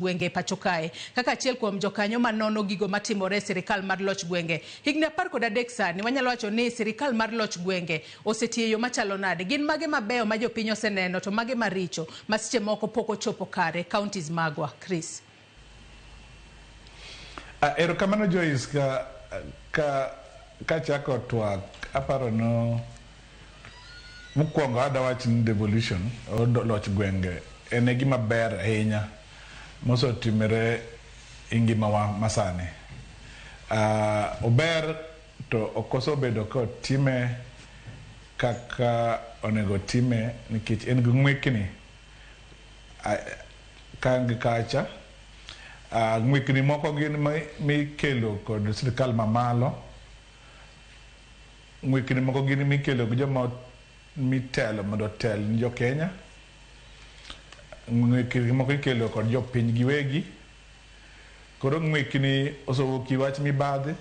Gwenge pacho kae kaka achiel kuom jokanyo manono gigo matimore e sirikal mar loch gwenge. Higni 13 sani wanyalo wacho ni sirikal mar loch gwenge osetiyo e yo machalo nade? Gin mage mabeyo ma jopiny oseneno to mage maricho ma seche moko pok ochopo kare e counties magwa? Chris. Erokamano Joyce, ka ka kachako twak aparo no mokwongo adawach ni devolution or loch gwenge en e gima ber ahinya mosetimore e ngimawa masani. Ober to ok osebedo kotime kaka onego time nikech en gi ng'wekni ka gi kacha. Ng'wekni moko gin mikelo kod sirikal mamalo. Ng'wekni moko gin mikelo gi joma mitelo mondo otel ni jo Kenya. Ng'wekni moko ikelo kod jopiny giwegi. Koro ng'wekni osewuok e wach mibadhi.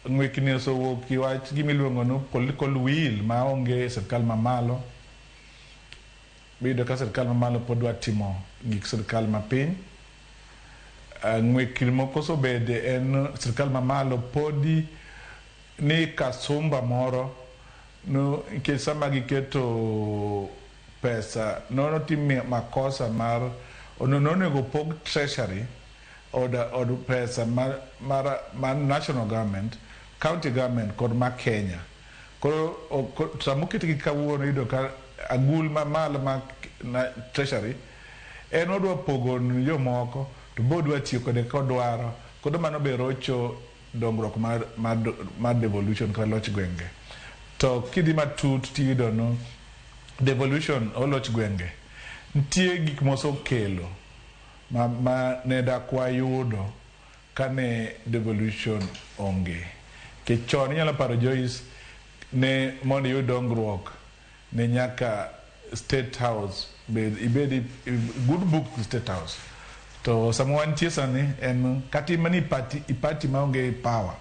Ng'wekni osewuok e wach gimiluongo ni political will maonge e sirikal mamalo. Iyudo ka sirikal mamalo pod dwa timo gik sirikal mapiny. Ng'wekni moko osebede en sirikal mamalo podi ni kasumba moro no nikech sama giketo pesa notim makosa mar nonego pog treasury od pesa mar national government, county government kod ma Kenya. Koro samoketgi kawuono iyudo ka agul mamalo ma treasury en odwa pogo ni jomoko to be odwa tiyo kode kodwaro. Koro mano be rocho dongruok mar devolution kata loch gwenge. To kidhi matut tiyudo no devolution or loch gwenge nitie gik mosekelo ma ne dak wayudo kane devolution onge. Nikech chon inyalo paro Joyce ne mondo iyud dongruok ne nyaka State House bed ibed good book State House. To sama wantie sani en kata mana i party maonge power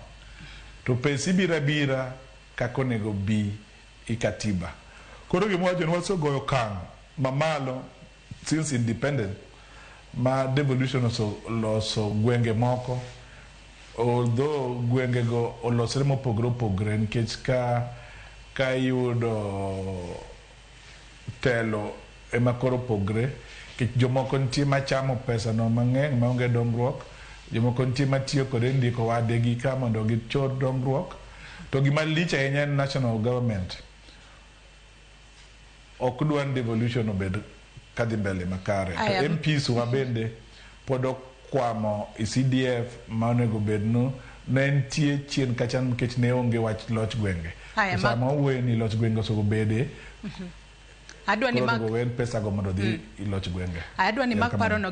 to pesa ibiro abira kaka onego bi i katiba. Koro gima wacho ni wasegoyo okang' mamalo since independence ma devolution oseloso gwenge moko, although gwenge go olosre mopogore opogore nikech ka iyudo telo ema koro opogre nikech jomoko nitie machamo pesa no mang'eny maonge dongruok, jomoko nitie matiyo kode ndiko wadegi ka mondo gichor dongruok. To gima lich ahinya en national government ok dwa ni devolution obed kadhi mbele makare. To MPs wa bende pod okwamo e CDF ma onego bed no ne nitie chien kacha nikech ne onge wach loch gwenge. To sama wawuoyo ni loch gwenge onego bede, Adwa ni koro onego wen pesa go mondo odhi i loch gwenge. Adwa ni mak paro no.